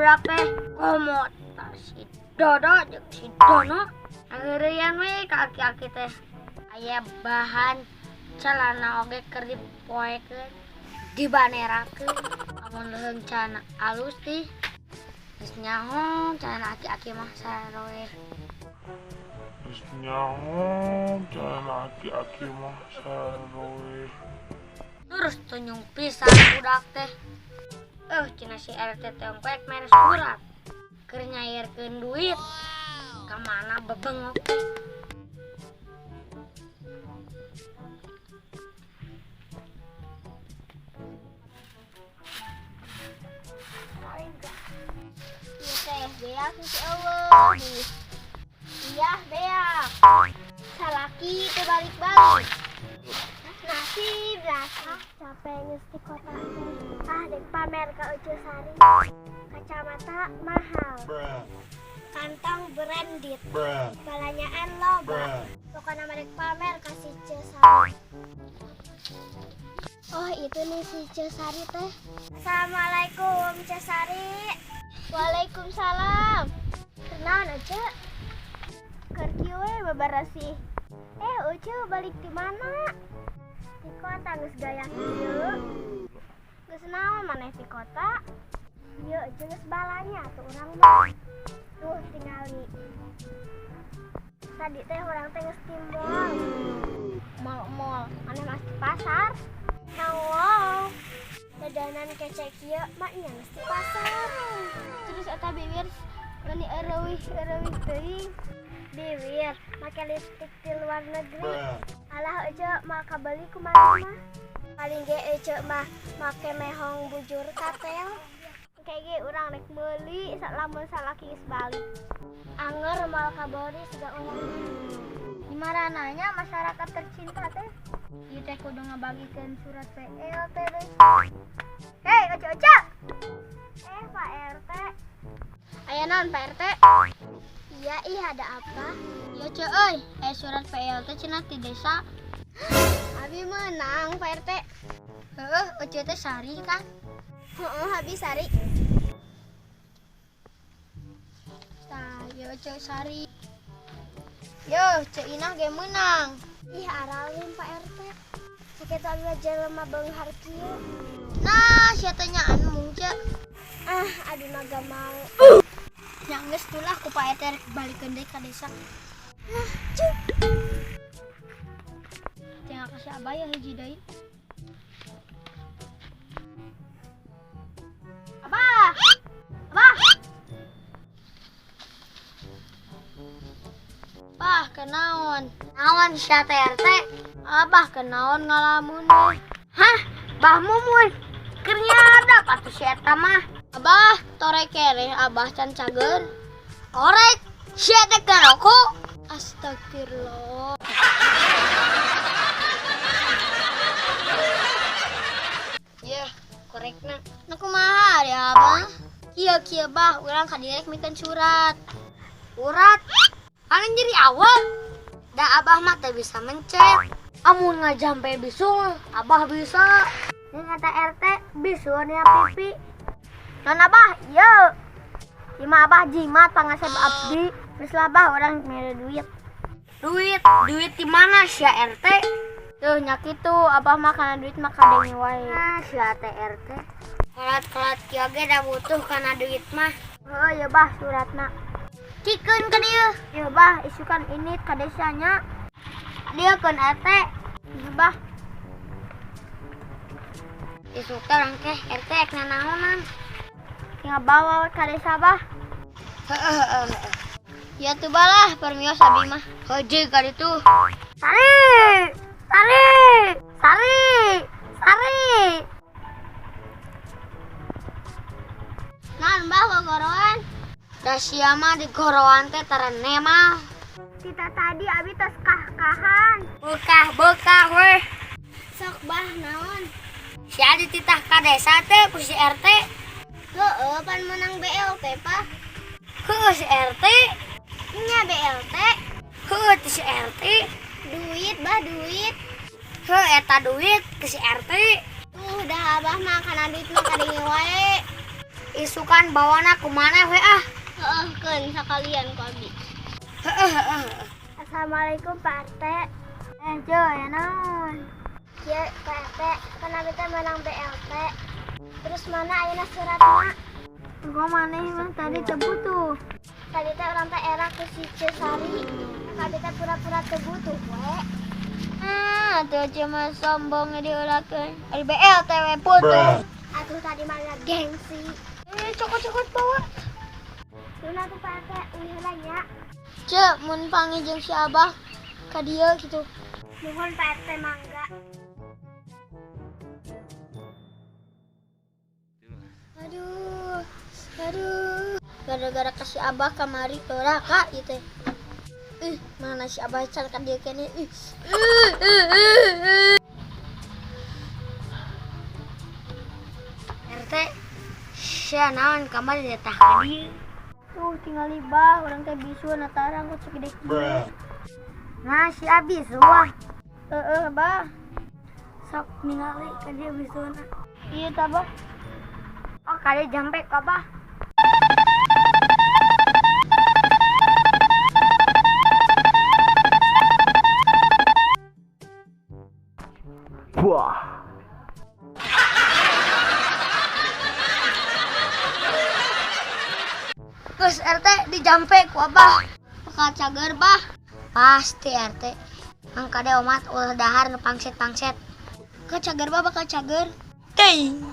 Barudak teh komo tah si Dodo jeung si Dono. Heureuyan we ka aki-aki teh. Aya bahan celana oge keur dipoekeun, dibanerakeun. Amun leuheung celana alus teh geus nyaho celana aki-aki mah saroeh. Geus nyaho celana aki-aki mah saroeh. Terus tunyung pisan budak teh. Cenah si RT teh ongkoek mere surat keur nyairkeun duit. Ka mana bebengok teh? Ieu teh beak si eueuh. Iya beak. Salaki teu balik-balik. Nasib, nasib. Capek geus di kota teh. Ah, dek pamer ka Ucu Sari. Kacamata mahal. Kantong branded. Balanyaan loba. Pokokna mah dek pamer ka si Ceu Sari. Oh, itu nih si Ceu Sari teh. Assalamualaikum, Ceu Sari. Waalaikumsalam. Kenaon, Ucu? Keur kieu we beberesih. Ucu balik di mana? Di kota geus gaya kieu. Geus naon maneh di kota? Ieu Ucu geus balanya tuh urang mah. Tuh tingali. Tadi teh urang teh geus di mall. Mall-mall, maneh mah di pasar. Wow. Dadanan kece kieu mah nya geus di pasar. Terus eta bibir meni eueuh-eueuh teuing. Bibir make lipstik di luar negeri. Alah Ece mah kabeli kumaha mah. Paling ge Ece mah make mehong bujur katel. Kayak ge urang rek meuli lamun salaki geus balik. Anger moal kabori siga urang. Di marananya masyarakat tercinta teh. Ieu teh kudu ngabagikeun surat PLT teh. Hei, Oce Oce. Pak RT. Aya naon Pak RT? Iya, ih ada apa? Iya ce euy, surat PLT cenah ti desa. Abi menang Pak RT. Heeh, Oce teh Sari kan? Heeh, abi Sari. Tah, ieu Oce Sari. Yo, Ceu Inah ge meunang. Ih, aralim Pak RT. Sakitu abi mah jelema beunghar kieu. Nah, sia teh nyaan mung ce. Ah, abi mah gak mau. Nya geus tulah ku Pak RT rek balikeun deui ka desa. Nah, cuk. Tinggal kasih abah ya hiji deui. Abah. Abah. Bah, kenaon? Naon sia teh RT? Abah kenaon ngalamun we? Hah? Bah Mumun. Keur nyadap atuh si eta mah. Abah, torek kereh abah can cager. Korek, sia teh ngarokok. Astagfirullah. Yeuh, korekna. Nu kumaha ya abah? Kieu kieu bah, urang ka direk mikeun surat. Surat? Anu nyeri awal. Da abah mah teu bisa mencet. Amun ngajampe bisul, abah bisa. Ini kata RT, bisul nya pipi. Non abah, ieu. Lima abah jimat pangasep abdi. Geus lah bah urang mere duit. Duit, duit di mana sia RT? Tuh nya kitu, abah mah kana duit mah kadenge wae. Nah, sia teh RT. Kolat-kolat kieu ge da butuh kana duit mah. Heuh, ya bah suratna. Cikeun ka dieu. Ieu bah isukan ini ka desanya. Dieu keun RT. Ieu bah. Isuk teh urang teh RT ek nanaonan. Tinggal bawa ka desa bah. Heeh heeh. Ya tuh balah permios abi mah. Heujeug ka ditu. Sari! Sari! Sari! Sari! Naon bah gogoroan? Da sia mah di goroan teh tarene mah. Kita tadi abi tos kah-kahan. Bekah-bekah weh. Sok bah naon? Sia dititah ka desa teh ku si RT. Heeh, pan menang BLT pah. Heuh si RT. Nya BLT. Heuh ti si RT. Duit bah duit. Heuh eta duit ke si RT. Tuh dah abah mah kana duit mah kadenge wae. Isukan bawana kumana we ah. Heeh, keun sakalian ku abi. Assalamualaikum Pak RT. Jo, ya naon? Kieu Pak RT, kan abi teh menang BLT. Terus mana ayeuna suratna? Kok maneh mah tadi teu butuh. Tadi teh urang teh era ku si Cesari. Abi teh pura-pura teu butuh we. Ah, tuh cuma sombong diulakeun. Ari BLT we putus. Atuh tadi mah gengsi. Cokot-cokot bawa. Luna tuh Pak RT uih heula nya. Cek, mun panggil jeung si Abah ka dieu gitu. Nuhun Pak RT mangga. Aduh, aduh. Gara-gara kasih Abah kamari doraka ieu teh. Ih, mana si Abah can ka dieu keneh. Ih. RT, sia naon kamari ditah ka dieu. Tuh tinggal bah, urang teh bisu na tarang ku segede kieu. Nah, si Abi suah. Heeh, Bah. Sok ningali ka dieu bisuna. Iya ta, Bah. Oh, kali jampe ka, Bah. Wah. Terus RT dijampe ku Abah. Bakal cager, Bah. Pasti RT. Mangka de omat ulah dahar nu pangset-pangset. Ke cager, Bah, bakal cager. Ting.